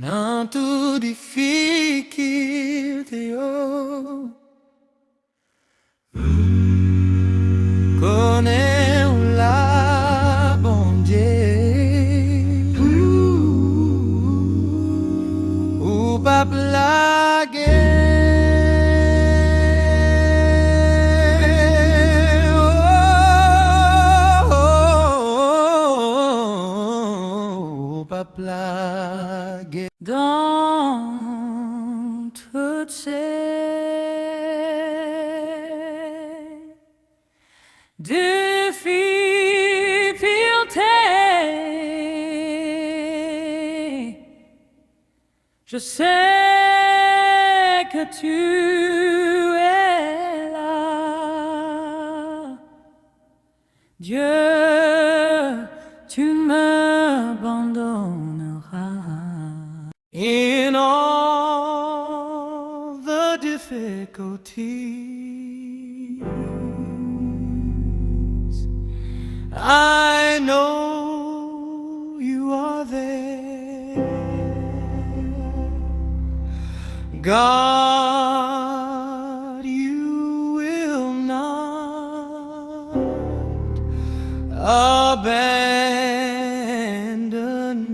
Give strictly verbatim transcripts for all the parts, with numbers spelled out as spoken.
Nan tout difikilte yo, konnen w la, Bondye. Ou p ap lage. Ou p ap lage. Dans toutes ces difficultés, je sais que tu es là. Dieu, tu m'abandonneras. In all the difficulties, I know you are there. God, you will not abandon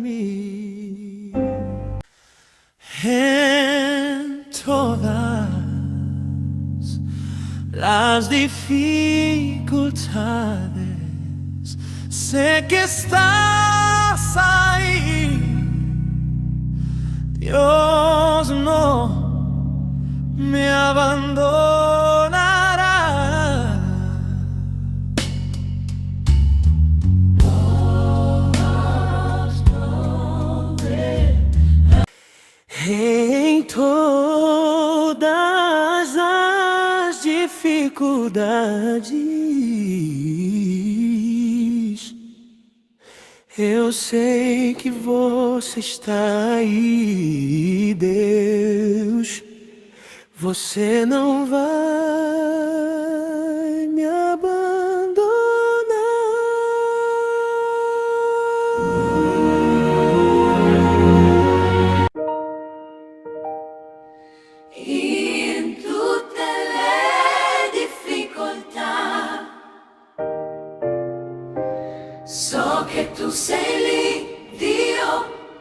me. En todas las dificultades, sé que estás ahí. Dios no me abandonará. Em todas as dificuldades, eu sei que você está aí, Deus. Você não vai me abandonar. In tutte le difficoltà, so che tu sei lì, Dio,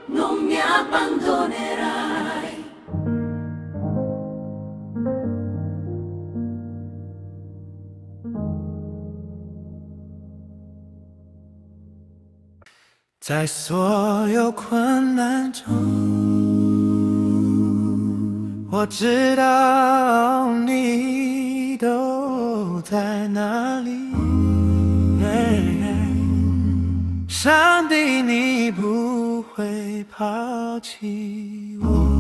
non mi abbandonerai. Taiso yo kwan nan chon. 我知道你都在哪里。上帝，你不会抛弃我。